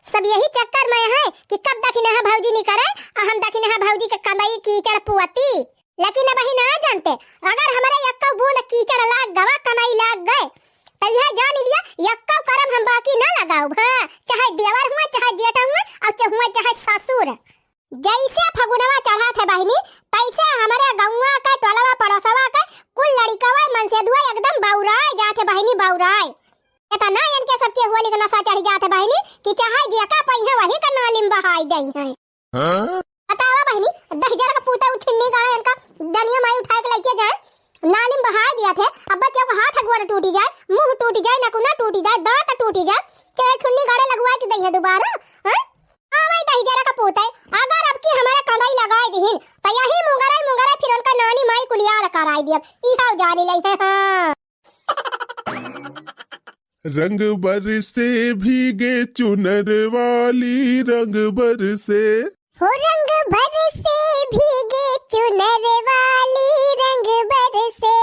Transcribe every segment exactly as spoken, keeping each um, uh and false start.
सब यही चक्कर में है कि कब दखिनहा भौजी निकरे, आ हम दखिनहा भौजी के कदई कीचड़ पुअती। लेकिन अबही ना जानते, अगर हमरे एक्को बूंद कीचड़ लाग गवा, कनई लाग गए, तो यह जान लिया, एक्को करम हम बाकी ना लगाउब। हाँ, चाहे देवर हुए, चाहे जेठ हुए, और च-, हुए चाहे ससुर। जैसे फगुनवा चढ़त है बहिनी, तैसे हमरे गौवा के, टोलवा पड़ोसवा के कुल लड़िकवा मनसेधुआ एकदम बौराए जात है बहिनी, बौराए। इतना इनके सबके होली के नशा चढ़ जात है बहिनी कि चाहे जेका पइहे वही का नालिम बहाई दई है। हाँ? बतावा बहिनी, दहिजर का पूता उठिन्नी गाड़ा इनका दनिया माई उठाए के लइके जाए, नालिम बहाए दिया थे। अब बच्चा को हाथ गोड़ टूटी जाए, मुंह टूटी जाए, नकुना टूटी जाए, दांत टूटी जाए, चाहे ठुन्नी गाड़े लगवाए के दइहे दोबारा। हाँ? हाँ भाई, दहिजर का पूता है, अगर अब की हमारा कदई लगाए दिहिन, तो यही मुंगरे मुंगरे फिर उनका नानी माई कुल याद कराई दिया। इहा जानी लई है, हाँ। रंग बरसे भीगे चुनर वाली, रंग बरसे। हो रंग बरसे भीगे चुनर वाली, रंग बरसे।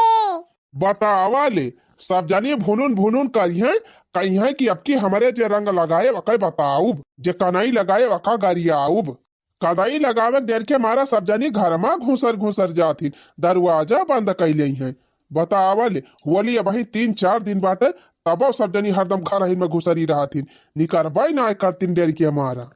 बतावा ले, सब जनी भुनुन भुनुन करिहें, कहिहें कि अब की हमरे जे रंग लगाए वकै बताउब, जे कनई लगाए वका गरियाउब। कदई लगावे के डर के मारा सब जनी घर मा घुसर घुसर जाथिन, दरवाजा बंद कइ लेइहें। बतावा ले, होली अबही तीन चार दिन बाटे, तबो सब जनी हरदम घर ही में घुसरी रहथिन, निकरबे ना करतिन डर के मारा।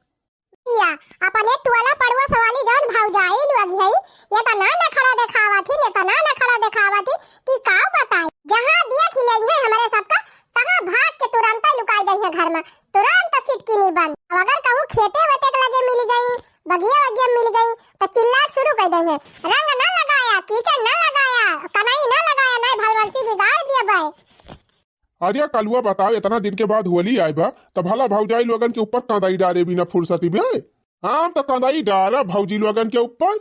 या, अपने टोला पड़ोस वाली जौन भौजाई लोग है, ये तना नखरा देखावत ही, ये तना नखरा देखावत ही कि का बताई। जहाँ देख लेइहें हमरे सबका, तहाँ भाग के तुरंत लुकाई जइहें घर में, तुरंत सिटकिनी बंद। अब अगर कहूँ खेते वेते के लगे मिल गई, बगिया वगिया मिल गई, तो चिल्लाए शुरू कर दइहें, "रंग ना लगाया, कीचड़ ना लगाया, कनई ना लगाया, नहीं भलवंसी बिगाड़ दिया भाई।" अरे कलुआ बताओ, इतना दिन के बाद होली आए बा, तो भला भौजाई लोगन के ऊपर कदई डारे बिना फुर्सती बे? हम तो कदई डारब भौजी लोगन के ऊपर,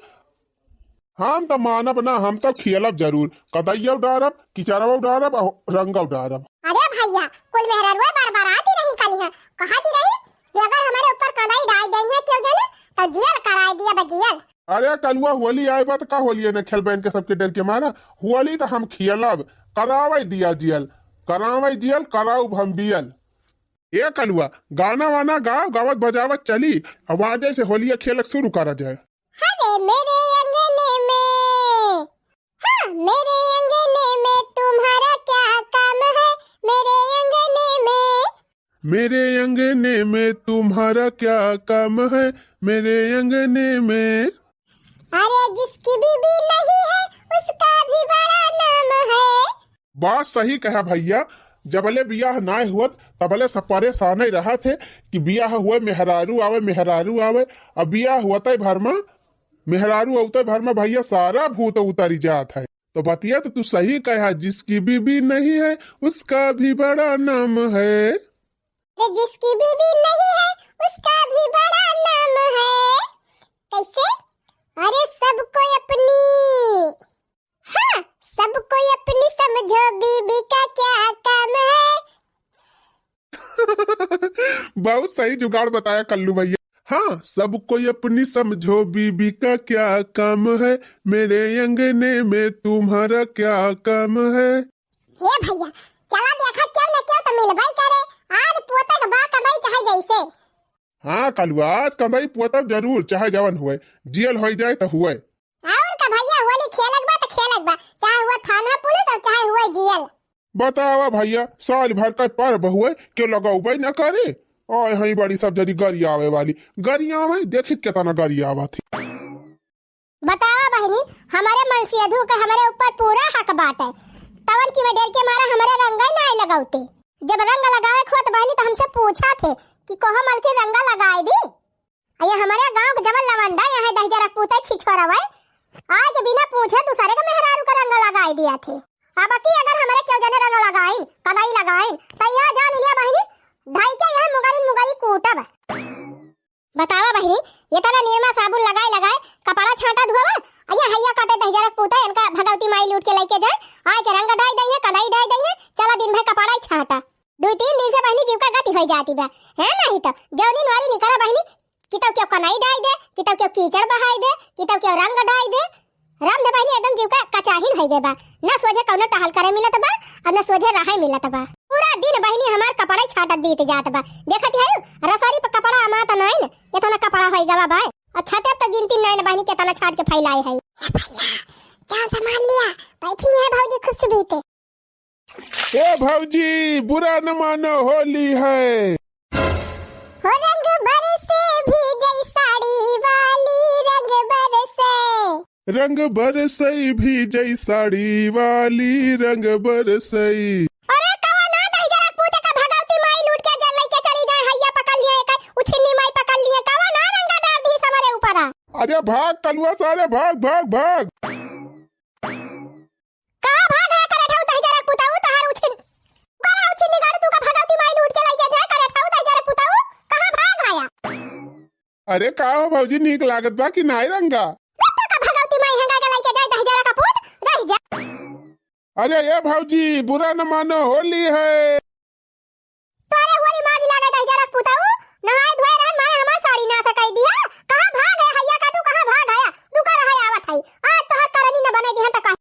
हम तो मानब ना, हम तो खियलब जरूर। कदइयो डारब, किचरवो डारब, और रंगो डारब। अरे भैया, कुल मेहररुए बरबराती रही कलिहा, कहती रही कि अगर हमरे ऊपर कदई डाल देइहें केहू जने, तो जेल कराए दिया बा, जेल। अरे कलुआ, होली आए बा, तो का होली न खेलबे इनके सबके डर के मारा? होली तो हम खियलब, करावे दिया जेल, करावे जेल, कराउब हम बियल। ए कलुआ, गाना वाना गाओ, गावत बजावत चली, आवाजे से होलिया खेलक शुरू करा जाए। अरे मेरे अंगने में, हाँ, मेरे अंगने में तुम्हारा क्या काम है, मेरे अंगने में। मेरे अंगने में तुम्हारा क्या काम है, मेरे अंगने में। अरे जिसकी बीबी नहीं है, उसका भी बड़ा नाम है। बात सही कहा भैया, जबले बियाह नाय हुअत, तबले सब परेशान ही रहत है कि बियाह हुए, मेहरारू आवे, मेहरारू आवे। अब बियाह होते भर में, मेहरारू होते भर में भैया सारा भूत उतरी जात है। तो बतिया तो तू सही कहा, जिसकी बीबी नहीं है, उसका भी बड़ा नाम है। अरे जिसकी बीबी नहीं है, उसका भी बड़ा नाम है। कैसे? अरे सबको अपनी, हाँ, सबको अपनी समझो, बीबी का क्या काम है। बहुत सही जुगाड़ बताया कल्लू भैया। हाँ, सबको अपनी समझो, बीबी का क्या काम है, मेरे अंगने में तुम्हारा क्या काम है। हे भैया, चला देखा, क्यों न क्यों तो मिलबे करे। आज पोते के बा कमाई चाहे जैसे। हाँ कलुआ, आज कमाई पोतब जरूर, चाहे जवन हुए, जेल होई जाए तो हुए। और का भैया, होली खेलक बा तो खेलक बा, चाहे हुआ थाना पुलिस और चाहे हुआ जेल। बतावा भैया, साल भर का पर्व हुए, क्यों लगौबे न करे? आए हई बड़ी सब जनी गरियावे वाली, गरियावे, देखी केतना गरियावत ही। बतावा बहिनी, हमरे मनसेधू के हमरे ऊपर पूरा हक बाटे, तवन की मैं डर के मारा हमरे रंगा ही नाय लगौते। जब रंग लगावे के होत बहिनी तो हमसे पूछा थे कि कोहो मलकिन रंगा लगाए दी। आ ये हमरे गांव के जवन लवंडा यहाँ दहिजरा पूते छिछोरवे, आज बिना पूछे दूसरे के मेहरारू के रंग लगाए दिया थे। अब की अगर हमरे केहू जने रंग लगाइन, कनई लगाइन, त यह जान लिया बहिनी, धई के यह मुगरी मुगरी कूटब। बतावा बहिनी, ये तना निरमा साबुन लगाए लगाए कपड़ा छांटा धोवा, आ ये हैया काटे दहिजरा पूते इनका भगवती माई लूट के लेके जाए, आए के रंग डाई दइहे, कनई डाई दइहे, चला दिन भर कपड़ा ही छांटा। दुई तीन दिन से बहिनी जीव का गति होई जाती बा, है नहीं तो जौनी नवारी निकरा बहिनी, कितौ केहू कनई डाई दे, कितौ केहू कीचड़ बहाई दे, कितौ केहू रंग डाई दे। राम दे बहिनी एकदम जीव का कचाहिन होई गए बा, ना सोझे कौनो टहल करे मिलत बा, और ना सोझे रहे मिलत बा। पूरा दिन बहिनी हमार कपड़ा छाटत बीत जात बा। देखत है रसरी पे कपड़ा अमात नाइन, इतना कपड़ा होई गवा भाई। और छाटे तो गिनती नाइन बहिनी, केतना छाट के फैलाए है। ए भैया, क्या सामान लिया? बैठी है भौजी खूब सुबीते। ए भौजी, बुरा न मानो, होली है। हो रंग बरसे भीजई साड़ी वाली, रंग बरसे। रंग बरसई भीजई साड़ी वाली, रंग बरसई। अरे कवा ना दहिजरा पूते का भगवती माई लूट के जल लइके चली जाए, हैया पकड़ लिए का उछिन्नी माई पकड़ लिए, कवा ना रंगा डार दी हमरे ऊपर। अरे भाग कलुआ सारे, भाग, भाग, भाग। कहाँ भाग आया करे ठाऊ दहिजरा पूताऊ तोहार उछिन? करा उछिन्नी गाड़ी तू का भगवती माई लूट के लइके जाए करे ठाऊ दहिजरा पूताऊ, कहाँ भाग आया? अरे का हो भौजी, नीक लागत बा कि नाय रंगा? जब तक भगवती माई हेंगा के लइके जाए दहिजरा का पूत, रह जा। अरे ए भौजी, बुरा न मानो, होली है। तोरे होली मागी लागे दहिजरा पूताऊ, नहाए धोए रहन मारे हमार साड़ी नास कई दिया। कहाँ भाग है हैया काटू, कहाँ भाग है? रुका रहा आवत है। आज तोहर करनी न बने दिहन त कहीं।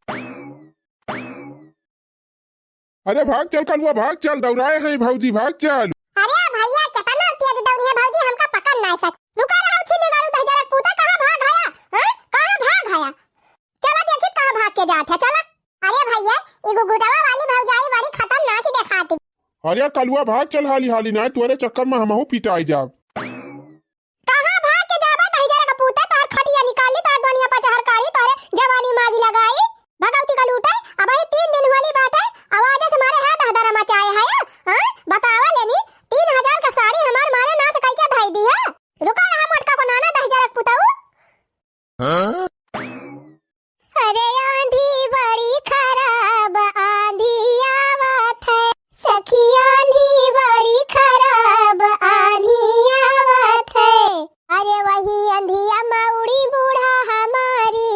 अरे भाग चल कलुआ, भाग चल, दौड़ाए हैं भौजी, भाग चल। अरे भैया, केतना तेज दौड़ी है भौजी, हमका पकड़ ना सक। रुका रहा उछिन्नी गाड़ू दहिजरा पूता, कहाँ भाग हया? हैं? कहाँ भाग हया? चला देखी कहाँ भाग के जात है, चला। अरे भैया, एगो गुडवा वाली भौजाई बड़ी खतरनाक ही देखाती। अरे कलुआ भाग चल हाली हाली, ना तोरे चक्कर में हमहू पिटाई जाब। कहाँ भाग के जाबे दहिजरा का पूता, तोहर खटिया निकाली, तोहर दुनिया पर जहर काढ़ी, तोहरे जवानी मागी लगाई। भगवती का लूटे, अबही तीन दिन होली बाटे, आवाजे से मारे है दहदरा मचाए है, हाँ? बतावा लेनी, तीन हजार का साड़ी हमार मारे नास कई के धई दी है। रुका रहा मोटका को नाना दहिजरा का पुताऊ। हाँ? अरे आंधी बड़ी खराब आंधी आवत है, सखी आंधी बड़ी खराब आंधी आवत है। अरे वही अंधिया मा उड़ी बूढ़ा हमारी,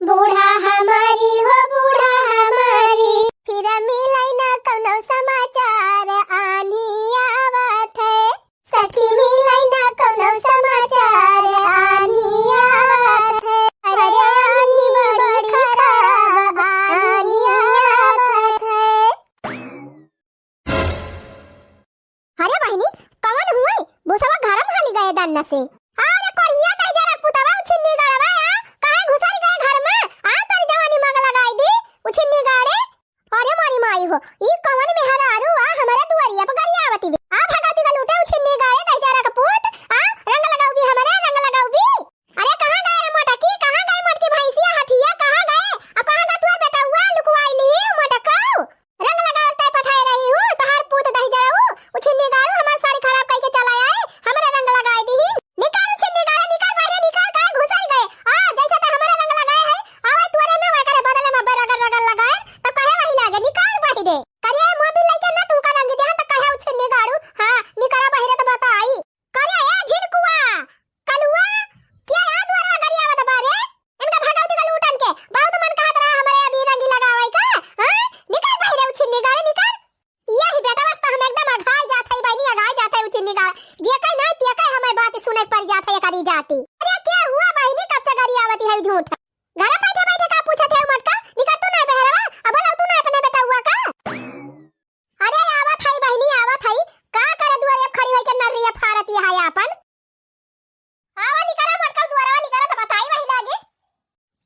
बूढ़ा हमारी हो बूढ़ा हमारी। फिर मिलै ना कौनो समाचार आन्ही आवत है। सखी मिलै ना कौनो समाचार आन्ही आवत है। अरे आन्ही बड़ी खराब आन्ही आवत है। अरे बहिनी, कवन हुई? भुसवा घरम हाली गए दन्ना से। अरे कोढ़िया दहिजरा पुतवा उछिन्नी गड़वा आ, काहे घुसर गए घर में? आ तोरी जवानी मग लगाई दी, उछिन्नी गाड़े। अरे मोरी माई हो, ई कवन मेहरारू आ हमरे दुआरिया पर गरियावती बे। आ भगवती का लूटे उछिन्नी गाड़े दहिजरा का पूत, आ रंग लगाऊ भी हमरे, रंग लगाऊ भी। अरे कहाँ गए रे मोटकी, कहाँ गए मोटकी भैंसिया हथिया, कहाँ गए? अब कहाँ गए तोर बेटउआ लुकवाई लिही मोटकऊ? रंग लगावल तय पठाए रही हूँ, तोहार पूत दहिजराऊ, उछिन्नी गाड़ू हमार साड़ी खराब कई के चला आए, हमरा रंग लगाए दिही। निकाल उछिन्नी गाड़े, निकाल बहरे, निकाल, काहे घुसर गए? आ, जैसे ते हमरा रंग लगाए है, आवे तोरे में वही करे बदले में बे रगड़ रगड़ लगाए, तो कहे वही लागे, निकाल बहरे। करिया मोबिल लेके ना तुमका रंग दे, तो कहे उछिन्नी गाड़ू, हाँ, निकला बहरे तो बताई। करिया ए झिनकुआ, कलुआ, किया आ दुआरवा गरियावत बा रे? इनका भगवती का लूटन के, बहुत मन कहत रहा हमरे अबीर रंगी लगावई का, हाँ? निकल बहरे उछिन्नी गाड़े निकल। यही बेटवा से तो हम एकदम अघाई जात हई बहिनी, अघाई जात हई उछिन्नी गाड़े। जे कहीं ना ते कहीं हमें बात सुने पड़ जात है एकरी जाति। अरे के हुआ बहिनी, कब से गरियावती है झूठ? घर बैठे बैठे का पूछत है मटका? निकल तू ना बहरवा, अब बोला तू ना अपने बेटउआ का। अरे आवत हई बहिनी, आवत हई। का करे दुआरे खड़ी होई के नर्रिया फारत है आपन? आवा निकरा मोटका दुआरवा निकरा त बताई वही लागे।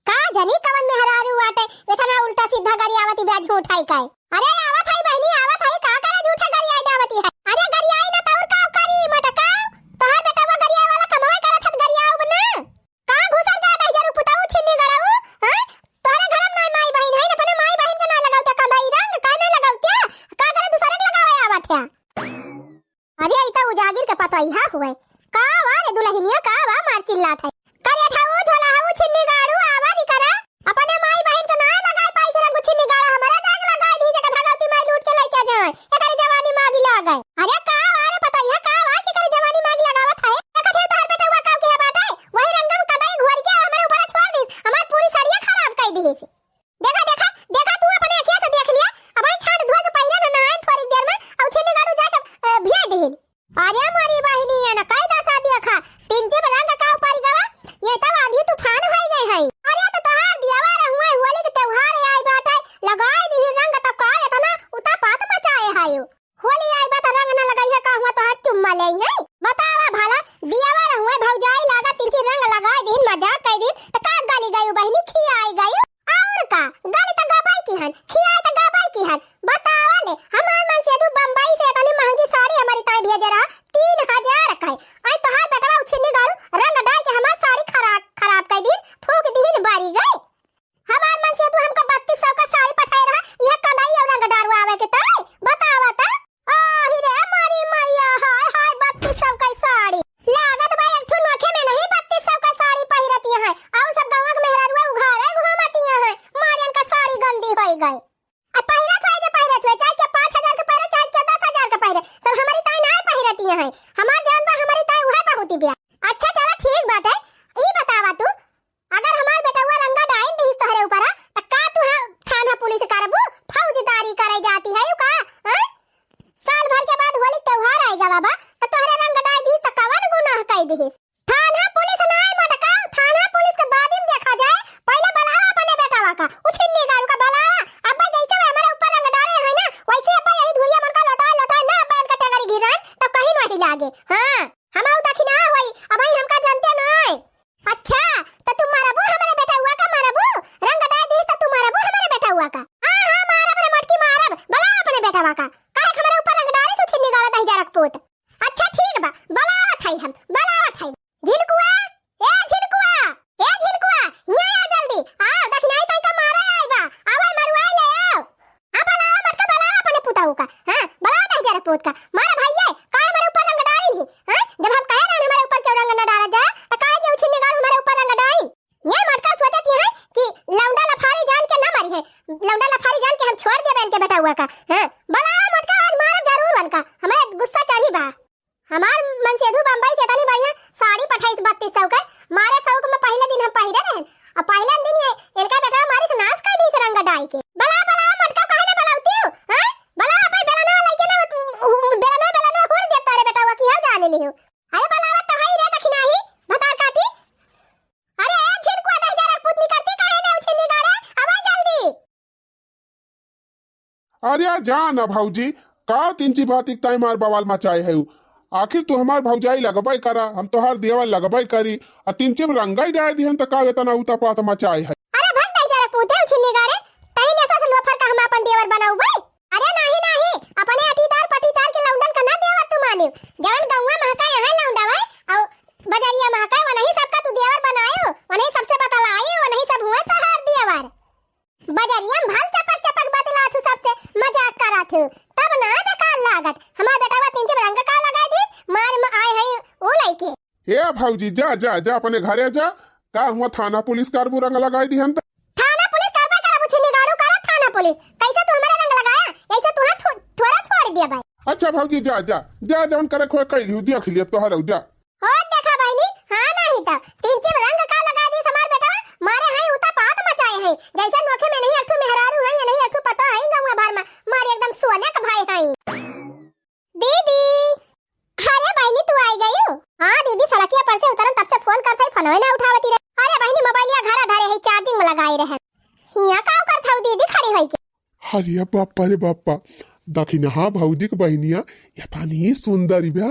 का जनी कवन मेहरारू बाटे, इतना उल्टा सीधा गरियावती बे झूठ है काय? अरे आवत हई बहिनी, आवत हई, का करे झूठा गरियाई डावती है? अरे गरियाई ना त और का करी मोटका? तोहार बेटवा गरियाए वाला कमवा करत हत गरियाऊ ना। का घुसर जात है जरू पुताऊ छिन्नी गड़ाऊ? हैं? तोहरे घर में नाई माई बहिन है, अपने माई बहिन के ना लगावत्या कंधा ई रंग, का ना लगावत्या? का करे दूसरे के लगावे आवत है? अरे ई त उजागिर के पतोहिया हुए। का वा रे दुलहिनिया, का वा मार चिल्लात है? करे ठाऊ झोला हऊ छिन्नी गाड़ू आवा निकरा। अपने माई बहिन के ना लगाए पाई से रंग छिन्नी गाड़ा हमारा जाग लगाए दी जगह भगवती माई लूट के लेके जाए। एकरे जवानी मागी लागे। अरे का वा रे पतोहिया, का वा के करे जवानी मागी लगावत है? देखत है तोहर बेटवा काव के है बाटे? वही रंगम कदाई घोर के हमारे ऊपर छोड़ दीस। हमार पूरी सड़िया खराब कर दीस। देखा, देखा, देखा, तू अपने अखिया से देख लिया। अब आई छाट धोए के पहिले न नहाए थोड़ी देर में, अउ छिन्नी गाड़ू जाके, अ, भिया दिहिन। अरे मोरी बहिनी, ये न कई दशा देखा, तीन जीप रंग का ऊपर गवा, ये तब आंधी तूफान होई गए है। अरे तो तोहार दियावा रहुआ होली के त्योहार आई बाटे, लगाई दिहिन रंग तब का इतना उतापात मचाए है। हो ले हैं। बतावा भला, दियावा रहुए भौजाई लागा तिनची रंग लगाए दिन, मजाक कइ दिन, त का गली गयू बहिनी, खियाई गयू? और का, गली त गबाई की हन, खियाई त गबाई की हन। बतावा ले, हमार मनसेधू बम्बई से इतनी महंगी साड़ी हमरी ताई भेजे रहा, तीन हजार कै। आई तोहार बेटवा उछिन्नी गाड़ू रंग डाल के हमार साड़ी खराब, खराब कइ दिन, फूंक दिन बारी गए। हमार मनसेधू हमका बत्तीस सौ कै साड़ी पठाए रहा, यह कढ़ाई और रंग डारवावे के ताई, बतावा त। आही रे मारी मैया, हाय हाय, बत्तीस सौ कै साड़ी। लागत बा एक ठो नोखे में नहीं बत्तीस सौ कै साड़ी पहिरती हैं, और सब गाँव के मेहरारुआ उघारे घूमती हैं, मारियन का साड़ी गंदी होई गए। अब पहिरत होई जे पहिरत होई, चाहे के पाँच हजार के पहिरे, चाहे के दस हजार के पहिरे, सब हमरी ताई नाय पहिरती हैं। हमार जौन बा हमरी ताई उहे पहुती बिया। अच्छा चला ठीक बाटे, ई बतावा तू, अगर हमार बेटउआ रंगा डाइन दिहिस तोहरे ऊपर, त का तू है थाना पुलिस करबू? फौजदारी करे जाती है यू का? हैं? साल भर के बाद होली त्योहार आएगा बाबा, त तोहरे रंग डाइ दिहिस त कवन गुनाह कइ दिहिस? थाना पुलिस नाय मटका, थाना पुलिस के बाद में देखा जाए, पहिले बुलावा अपने बेटवा का, उछिन्नी गाड़ू का बुलावा। अब्बा जैसे वो हमारे ऊपर रंग डारे हैं ना, वैसे अब्बा यही धुरिया मन का लौटाए लौटाए ना अब्बा इनका टेंगरी गिरान, तो कहीं नहीं लागे। हाँ, हम आऊ दखिना होई, अबही हमका जानते नाय। अच्छा, त तू मारबू हमरे बेटउआ का मारबू? रंग डाल दिस त तू मारबू हमरे बेटउआ का? हाँ, हाँ, मारब रे मोटकी मारब, बुलावा अपने बेटवा का। काहे के हमरे ऊपर रंग डालिस उछिन्नी गाड़ा दहिजरा के पूत? अच्छा ठीक बा, बुलावत हई हम, बुलावत हई। झिनकुआ, ए झिनकुआ, ए झिनकुआ, हियाँ आ जल्दी। आओ, दखिनाई तई का मारे आई बा। आवे मरुआ ले आओ। हाँ, बुलावा मटका, बुलावा अपने पुताऊ का। हाँ, बुलावा दहिजरा पूत का। मारा भैया, काहे हमरे ऊपर रंग डालिन ही? हाँ, जब हम कहे रहन हमरे ऊपर क्यों रंग न डाला जा, त काहे के उछिन्नी गाड़ू हमरे ऊपर रंग डालिन? ये मटका सोचत ही है कि लौंडा लफारी जान के ना मरी है। लौंडा लफारी जान के हम छोड़ देबे इनके बेटउआ का। हाँ, बुलावा मटका, आज मारब जरूर उनका। हमरे गुस्सा चढ़ी बा। हमार मनसेधू बम्बई से इतनी बढ़िया साड़ी पठाइस बत्तीस सौ के, मारे शौक में पहिले दिन हम पहिरे रहन, और पहिले दिन ये इनका बेटा मारिस नाश कर दिस रंग डाई के। बला, बला, मटका काहे ना बलाउती हो? हैं? बला, अपन बेलनवा लइके ना, तू, उ, बेलनवा, बेलनवा होर देब तोरे बेटवा की हो जाने लिहो। अरे बलावत तो हई रे दखिनाही, भतार काटी। अरे ए झिनकुआ दहिजरा पूत निकरती काहे ना उछिन्नी गाड़े, आवा जल्दी। अरे जा ना भौजी, का तिनची बाती ताई मार बवाल मचाए है? आखिर तू हमार भौजाई लगबे करा, हम तोहार देवर लगबे करी, आ तिनची में रंगाई डाल दिहन त का एतना उतापात मचाए है? अरे भग दहिजरा पूते उछिन्नी गाड़े, तही नेसा से लोफर का हम अपन देवर बनाउबे? अरे नाही, नाही, अपने अटीदार पटीदार के लौंडन का ना देवर तू मानियो, जवन गौवा महका यहाँ लौंडा है, और बजरिया महका, वनही सबका तू देवर बनायो, वनही सबसे बतलायो, वनही सब हुए तोहार देवर। बजरिया में भल चपक चपक बतलात हूँ, सबसे मजाक करत हूँ, तब ना बेकार लागत। हमार बेटवा तिनची में रंग का लगाई दिस, मार में आए हैं ऊ लइके। ए भौजी, जा, जा, जा, अपने घरे जा। का हुआ, थाना पुलिस करबू, रंग लगाई दिहन त? थाना पुलिस करबा करब, उछिन्नी गाड़ू करा थाना पुलिस। कैसे तू हमारा रंग लगाया, ऐसे तू हाथ थो-, थोड़ा छोड़ दिया भाई। अच्छा भौजी, जा, जा, जा, जवन करे खोए कइली हूँ, देख लिया तोहर, जा। हो देखा बहिनी, हाँ नाही त तिनची में रंग का लगा दिस हमार बेटवा, मारे हैं उतापात मचाए हैं, जैसे नोखे में नहीं एक ठो मेहरारू है, ये नहीं एक ठो पतो है गौवा भर में, मारे एकदम सोने का भाई है। दीदी, अरे बहिनी तू आई गयू? हाँ दीदी, सड़किया पर से उतरन तब से फोन करत हई, फोनवे ना उठावती रहे। अरे बहिनी मोबाइलिया घरा धरे है, चार्जिंग में लगाए रहे। हिया का करत हऊ दीदी खड़ी होई के? अरे बापा रे बापा, दखिनहा भौजी के बहिनिया एतनी सुंदर बा,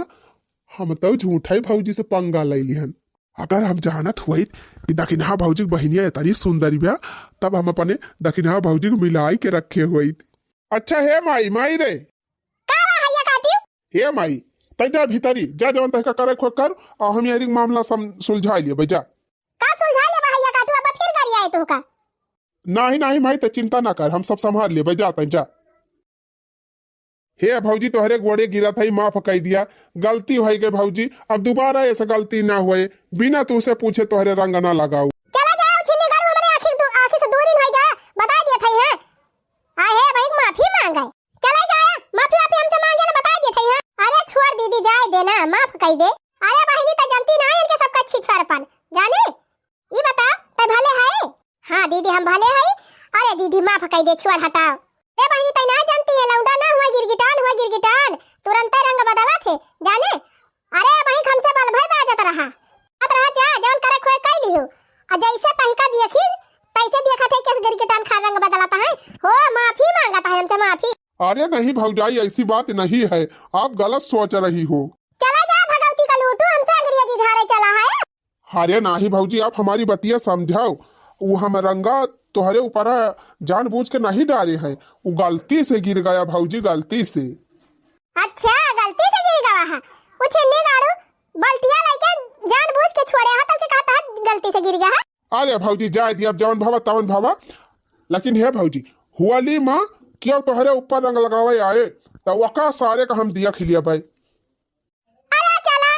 हम तो झूठा ही भौजी से पंगा ले लिहन। अगर हम जानत हुई कि दखिनहा भौजी के बहिनिया एतनी सुंदर बा, तब हम अपने दखिनहा भौजी के मिलाई के रखे हुई। अच्छा हे माई, माई रे। का बा हैया काटियो? हे माई, तै जा भीतरी, जा जवन तहका करे खोए कर, और हम यारी मामला सम-, सुलझा लेबे, जा। का सुलझा लेबे हैया काटियो, अब फिर करी आए तू का? नाही, नाही माई, तै चिंता ना कर, हम सब संभाल लेबे, जा तै जा। हे भौजी, तोहरे गोड़े गिरत हई, माफ कई दिया, गलती होई गई भौजी, अब दोबारा ऐसा गलती ना होए, बिना तुसे पूछे तोहरे रंग ना लगाऊ। चला जाए, उछिन्नी गाड़ू हमरे आँखी दू-, आँखी से दूरी होई जाए, बता दिए थई हैं। आ हे भाई, माफी मांगे। चला जाए, माफी वाफी हमसे मांगे ना, बता दिए थई हैं। अरे छोड़ दीदी, जाए दे ना, माफ कई दे। अरे बहिनी, त जनती ना इनके सबका छिछरपन, जाने? ई बता, तै भले है? हाँ दीदी, हम भले हई। अरे दीदी, माफ कई दे, छोड़, हटाओ। ए बहिनी, तै ना जानती है, लौंडा ना हुआ गिरगिटान, हुआ गिरगिटान, तुरंते रंग बदलत है, जाने? अरे भाई, हमसे बल भाई बाजत रहा, बात रहा जा, जवन करे खोए कई लिहो। आ जैसे तहिका देखी, तैसे देखत है, कैसे गिरगिटान खा रंग बदलत है। हो, माफी मांगत है हमसे, माफी। अरे नहीं भौजाई, ऐसी बात नहीं है, आप गलत सोच रही हो। चला अरे नाही भौजी, आप हमारी बतिया समझाओ। वो हम रंगा तोहरे ऊपर जानबूझ के नहीं डारे हैं, वो गलती से गिर गया भौजी, गलती से। अच्छा, गलती से गिर गवा है? वो छिन्नी गाड़ू बल्टिया लइके जानबूझ के छोड़े हा, तब के कहत हा गलती से गिर गया है? अरे भौजी, जाए दिया, अब जवन भवा तवन भवा। लेकिन हे भौजी, होली मा केहू तोहरे ऊपर रंग लगावे आए, त ओका सारे का हम दिया खिलिया भाई। अरे चला,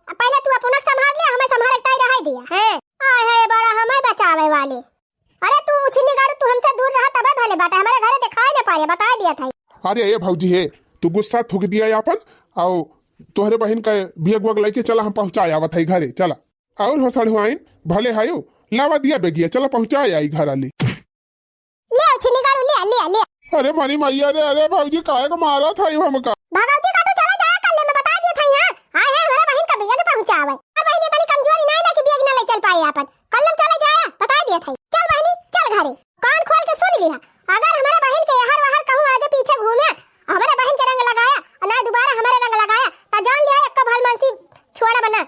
पहले तू अपना संभाल ले, हमें संभाले ताई रहे दिया, हैं? आए है बड़ा हमें बचावे वाले। अरे तू उछिन्नी गाड़ू, तू हमसे दूर रहा तबे भले बाटे, हमारे घरे दिखाई न पाए, बता दिया था। अरे ए भौजी हे, तू गुस्सा थूक दिया अपन, आओ तोहरे बहिन का बेग वग लेके चला, हम पहुँचा आवत है घरे, चला। और हो सढ़ुआइन, भले हायो, लावा दिया बेगिया, चला पहुँचा आई घर आली। ले उछिन्नी गाड़ू, ले, ले, ले। अरे मरी मैया रे, अरे भौजी काहे को मारा था यू हमका? भगवती काटू चला जाया कर ले, मैं बता दिया था यहाँ। आए है हमारे बहिन का बेग पहुँचावे। और बहिनी बड़ी कमजोरी नहीं ना कि बेग ना ले चल पाए अपन। कल्लम चला जाया, बता दिया था। चल बहिनी, चल घरे। कान खोल के सुन लिहा, अगर हमारे बहिन के यहर वहर कहूँ आगे पीछे घूमे, हमारे बहिन के रंग लगाया, और ना दोबारा हमारे रंग लगाया, तो जान लिहा, एक्को भलमानसी छोड़ा बना,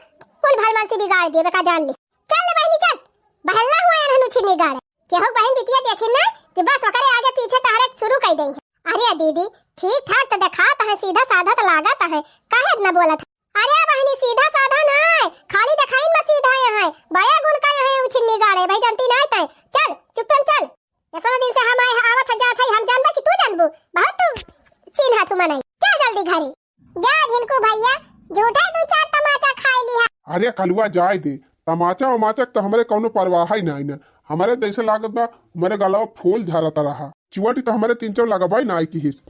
कुल भलमानसी बिगाड़ देवे का, जान ले। चल ले बहिनी, चल, बहल्ला हुआ है रहनु छिन्नी गाड़े। केहू बहिन बिटिया देखी ना कि बस ओकरे आगे पीछे टहरे शुरू कर दे। अरे दीदी, ठीक ठाक तो देखात है, सीधा साधा तो लागत है, काहे इतना बोलत है? अरे बहिनी, सीधा साधा ना है, खाली देखाइन में सीधा है, बड़े गुण का है उ छिन्नी गाड़े, भाई जानती ना है तय। चल, चुप्पे में चल। इतना दिन से हम आए, आवत है, जात है, हम जानबा कि तू जानबू? बहुत तू चिन्हा तू मनई। चल जल्दी घरे। जा झिनकू भैया, झूठे दू चार तमाचा खाई लिहा। अरे कलुआ जाए दे, तमाचा उमाचा के तो हमरे कौनो परवाह ही नहीं ना। हमरे जैसे लागत बा, हमरे गलवा फूल झरत रहा। चुवटी तो हमरे तीन चार लगबा ही ना किहिस।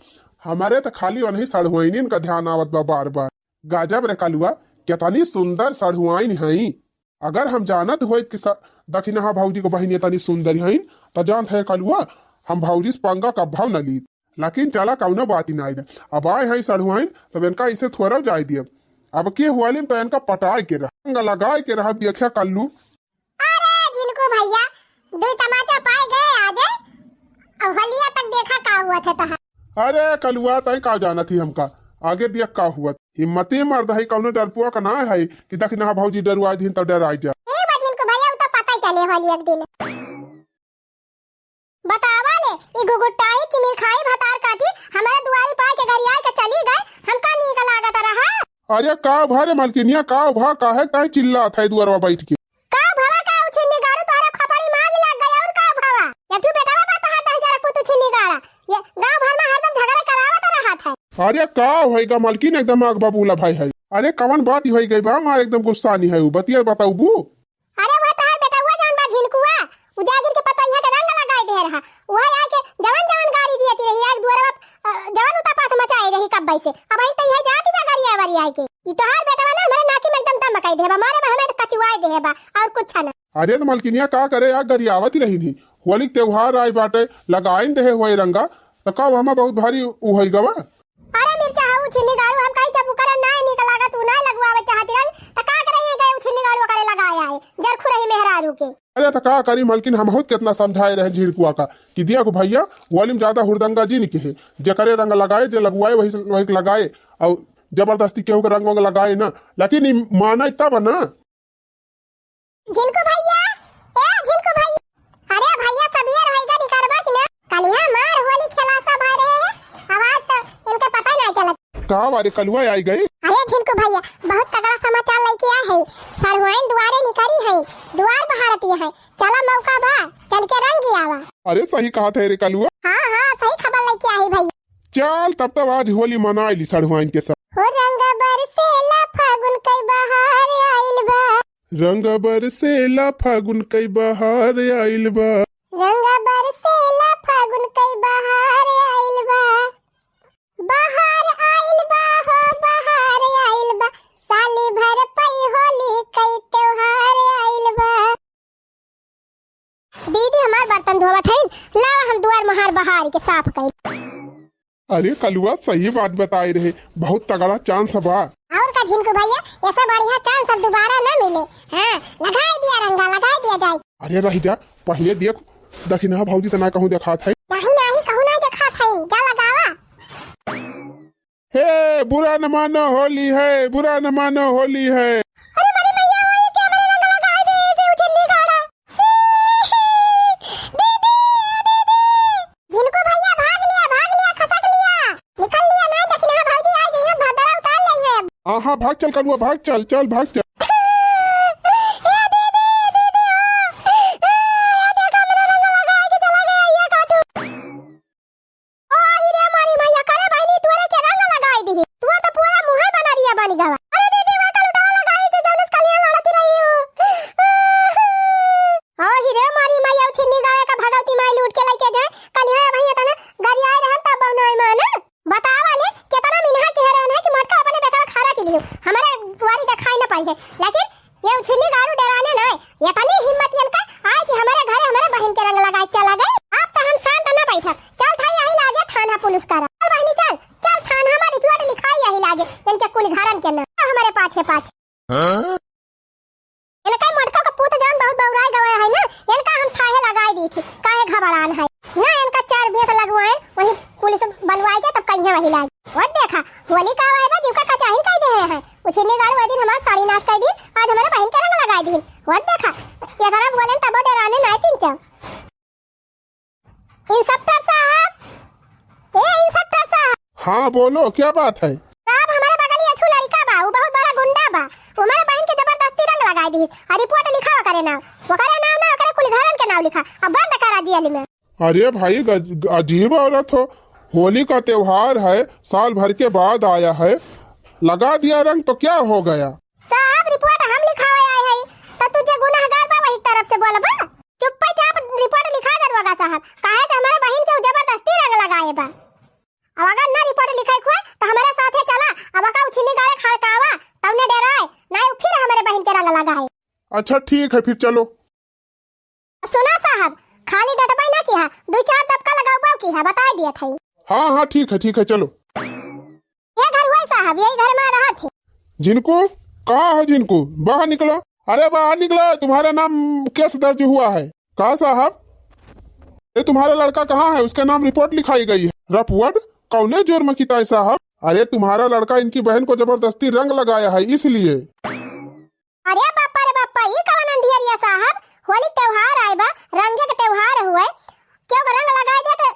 हमरे तो खाली उन्हीं सढ़ुआइनिन का ध्यान आवत बा बार बार। गजब रे कलुआ, कितनी सुंदर सढ़ुआइन हई। अगर हम जानत होइत कि स-, दखिनहा भौजी को बहिन इतनी सुंदर हईन, त जानत है कलुआ, हम भौजी से पंगा कब्भव न लीत। लेकिन चला, कौनो बात ही नाई ना। अब आए हैं सढ़ुआइन, तब इनका इसे थोड़ा जाए दियब। अब के हुआलिम त इनका पटाए के रह, रंग लगाए के रह, देखा कल्लू। अरे झिनकू भैया, दुई तमाचा पाए गए आजे। अब हलिया तक देखा का हुआ थे तहा। अरे कलुआ, तई का जानत ही हमका, आगे देख का हुआ। हिम्मती मर्द है, कौनो डरपुआ का ना है कि दखिनहा भौजी डरुआ दिन तो डराई जा। ए बा झिनकू भैया, उ तो पता ही चले होली एक दिन। बतावा ले, ई घुघुटाई चिमिर खाई भतार काटी, हमारे दुआरी पाए के गरियाई के चली गए, हमका नीक लागत रहा। अरे का भा रे मलकिनिया, का भा, काहे ताई चिल्लात है दुआरवा बैठ के? का भवा का उछिन्नी गाड़ू तोहरा खपड़ी माज लग गया और का भवा? ये तू बेटवा बा तोहार दह जरा पुत उछिन्नी गाड़ा। ये गांव भर में हरदम झगड़ा करावत रहत है। अरे का होई गा मलकिन, एकदम आग बबूला भाई है। अरे कवन बात होई गई बा, मार एकदम गुस्सा नहीं है, उ बतिया बताऊबू। अरे वह तोहार बेटवा जवन बा झिनकुआ, उ जागिर के पतोहिया के रंग लगाई दे रहा। वह आके जवन जवन गाड़ी दियती रही, एक दुआरवा, अ, जवन उतापात मचाए रही कब्बई से। अब आई तैया जाती बा गरिया वरिया के। ई तोहार बेटवा ना हमरे नाकी में एकदम दम मकाई देबा, मारे बा हमें तो कचुआई देबा और कुछ ना। अरे तो मलकिनिया का करे यार, गरियावत ही रही नहीं। होली के त्योहार आई बाटे, लगाइन देहे होए रंगा, तो का हमा बहुत भारी उ होई गवा? अरे मिर्चा हऊ छिन्नी गाड़ू, हम कही जब उकरे नाय निक लागत, उ नाय लगवावे चाहती रंग, त का करे ये गए उ छिन्नी गाड़ू ओकरे लगाए आए, जरखुरही मेहरारू के। अरे त का करी मलकिन, हम बहुत कितना समझाए रहे झिड़कुआ का कि देखो भैया, होली में ज्यादा हुड़दंगा जी नहीं के है, जेकरे रंग लगाए, जे लगवाए वही, वही लगाए, और जबरदस्ती केहू के रंग वंग लगाए ना, लेकिन ई माने तब ना। झिनकू भैया, ए झिनकू भैया, अरे भैया सबेर होइगा निकरबा कि ना? कलिहा मार होली खेला सब भय रहे हैं, आवाज तो इनके पता ही नहीं चलत। का बारे कलुआ आई गई? अरे झिनकू भैया, बहुत तगड़ा समाचार लेके आए हैं, सड़ुआइन दुआरे निकरी है, दुआर बहारती है, चला मौका बा, चल के रंग आवा। अरे सही कहा थे रे कलुआ। हाँ हाँ सही खबर लेके आई भैया। चल तब तब आज होली मनाई ली सड़ुआइन के साथ। हो रंग बरसेला फागुन कई बहार आइल बा। रंग बरसेला फागुन कई बहार आइल बा। रंग बरसेला फागुन कई बहार आइल बा। बहार आइल बा हो बहार आइल बा। साली भर पई होली कई त्योहार आइल बा। दीदी हमार बर्तन धोवत हईन, लावा हम दुआर मोहार बहार के साफ करी। अरे कलुआ सही बात बताए रहे, बहुत तगड़ा चांस बा। और का झिनकू भैया, ऐसा बढ़िया चांस अब दोबारा ना मिले। हाँ, लगाई दिया रंगा, लगाई दिया जाए। अरे रह जा, पहले देख दखिनहा भौजी तना कहूँ देखात है। नहीं नहीं कहूँ नहीं देखात है, जा लगावा। हे बुरा न मानो होली है, बुरा न मानो होली है। अरे मरी मैया, वो ये क्या हमारे रंग लगाए हाँ, हाँ, भाग चल कलुआ, भाग चल, चल, भाग चल। ए दीदी, ए दीदी, ओ, ए, ए, देखा, मेरा रंग लगा के चला गया, ये काटू। ओ, आही रे मारी मैया, करे बहिनी, तोरे के रंग लगाई दिही। तोर तो पूरा मुँहे बनरिया बन गवा। अरे दीदी, वो तो लुटावा लगाई से जौन से कलिया लड़ती रही हूँ। ओ, ही रे मारी मैया, उ छिन्नी गाड़े का भगवती माई लूट के लेके जाए। कलिया भाई इतना गरियाए रहन तब बनाए माने। बतावा ले, केतना मिनहा के रहन है कि मटका अपने बेटवा खारा के लिए हमारे दुआरी दिखाई न पाई है, लेकिन ये उछिन्नी गाड़ू डराने ना है। इतनी हिम्मत इनका आए कि हमारे घरे हमारे बहिन के रंग लगाए चला गए। अब तो हम शांत न बैठब, चल थाई यही लागे थाना पुलिस करा। चल बहिनी चल, चल थाना हमारी रिपोर्ट लिखाई यही लागे, इनके कुल घरन के ना हमारे पाछे पाछे। हाँ? इनका मोटका का पूत जान बहुत बौराई गवा है ना, इनका हम थाहे लगाई दी थी, काहे घबरान है ना, इनका चार बियत लगवाए, वही पुलिस बलवाई के तब कहीं वही लाग। वो देखा, होली का आए बा, जीव का कचाहिन कह दे हैं, उछिन्नी गाड़ू वही दिन हमार साड़ी नाश कर दी, आज हमारे बहिन के रंग लगाई दी। वो देखा, ये तरह बोले तब डराने ना तीन चार। इंस्पेक्टर साहब, ए इंस्पेक्टर साहब। हाँ, बोलो, क्या बात है? साहब, हमारे बगल में एक ठो लड़का बा, वो बहुत बड़ा गुंडा बा। वो हमारे बहन के जबरदस्ती रंग लगाई दी। आ रिपोर्ट लिखावा करे ना। ओकरे नाम ना, ओकरे कुल घरन के नाम लिखा। अब बंद करा जेल में। अरे भाई, गज-, अजीब औरत हो। होली का त्योहार है, साल भर के बाद आया है, लगा दिया रंग तो क्या हो गया? साहब, रिपोर्ट हम लिखावे आए हई, त तू जे गुनहगार बा, वही तरफ से बोलबा। चुप्पे चाप रिपोर्ट लिखा दरुआ साहब, काहे से हमारे बहिन के उ जबरदस्ती रंग लगाए बा। अब अगर ना रिपोर्ट लिखाई खुआ, त हमारे साथे चला, अब का उछिन्नी गाड़े खड़कावा, तउने डराए, ना उ फिर हमारे बहिन के रंग लगाए। अच्छा, ठीक है, फिर चलो। सुना साहब, खाली डटबई ना किहा, दुई चार दबका लगाउबा किहा, बताई दियत हई। हाँ, हाँ, ठीक है, ठीक है, चलो। ये घर हुआ साहब, यही घर में रहत है। जिनको? कहाँ है जिनको? बाहर निकलो। अरे बाहर निकलो, तुम्हारे नाम केस दर्ज हुआ है। कहा साहब? ये तुम्हारा लड़का कहाँ है? उसके नाम रिपोर्ट लिखाई गई है। रिपोर्ट? कौने जुर्म किता है साहब? अरे तुम्हारा लड़का इनकी बहन को जबरदस्ती रंग लगाया है, इसलिए। अरे बापा रे बापा, ई कवन अंधियरिया साहब? होली त्योहार आए बा, रंगे के त्योहार हुए, केहू के रंग लगाए दे त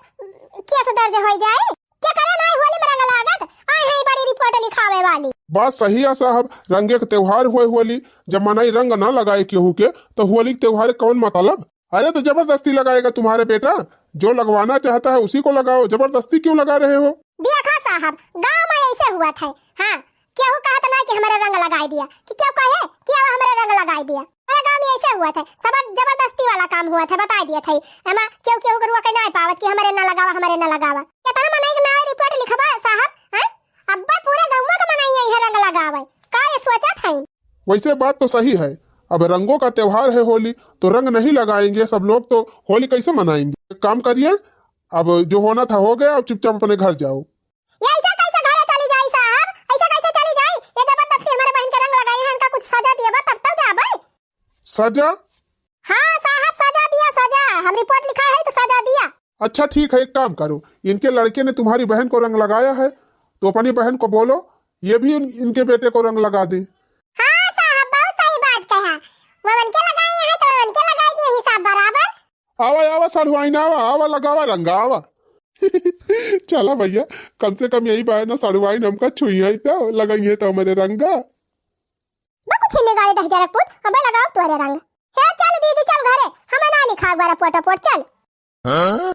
केस दर्ज होइ जाए? के करे नाई होली में रंग लागत? आए हैं बड़ी रिपोर्ट लिखावे वाली। बात सही है साहब, रंगे के त्योहार हुए होली, जब मनई रंग ना लगाए केहू के, तो होली के त्योहार कौन मतलब? अरे तो जबरदस्ती लगाएगा तुम्हारे बेटा, जो लगवाना चाहता है उसी को लगाओ, जबरदस्ती क्यों लगा रहे हो? देखा साहब, गाँव में ऐसे हुआ था। हाँ, केहू कहत ना कि हमारे रंग लगाई दिया, कि केहू कहे कि अब हमारे रंग लगाई दिया। हमारे गाँव में ऐसे हुआ था, सब जबरदस्ती वाला काम हुआ था, बताई दिया था। एमा केहू केहू के रोके ना पावत कि हमारे ना लगावा, हमारे ना लगावा। कितना मनई के नावे रिपोर्ट लिखबा साहब, हैं? अब्बा पूरे गाँव के मनई है रंग लगावे, का ये सोचत है? वैसे बात तो सही है, अब रंगों का त्योहार है होली, तो रंग नहीं लगाएंगे सब लोग, तो होली कैसे मनाएंगे? एक काम करिए, अब जो होना था हो गया, अब चुपचाप अपने घर जाओ। ये ऐसा कैसे घरे चली जाई साहब? ऐसा कैसे चली जाई? ये जबरदस्ती हमारे बहन के रंग लगाई है, इनका कुछ सजा दिए बा तब तो जाबे। सजा? हाँ साहब, सजा दिया, सजा। हम रिपोर्ट लिखा है तो सजा दिया। अच्छा ठीक है, एक काम करो, इनके लड़के ने तुम्हारी बहन को रंग लगाया है, तो अपनी बहन को बोलो, ये भी उन, इनके बेटे को रंग लगा दे। हाँ साहब, बहुत सही बात कहा। वो उनके लगाए हैं तो उनके लगा दिए, हिसाब बराबर। आवा, आवा, सड़ुआइन, आवा, आवा, लगावा रंग, आवा। चला भैया, कम से कम यही बहाना सड़ुआइन हमका छुई है तो लगाई है तो हमारे रंगा। बा कुछ ही निगारे दह जरा पूत, अबे लगाओ तोरे रंग। हे चल दीदी, चल घरे, हमें ना लिखा अखबार पोटा पोट, चल। हाँ?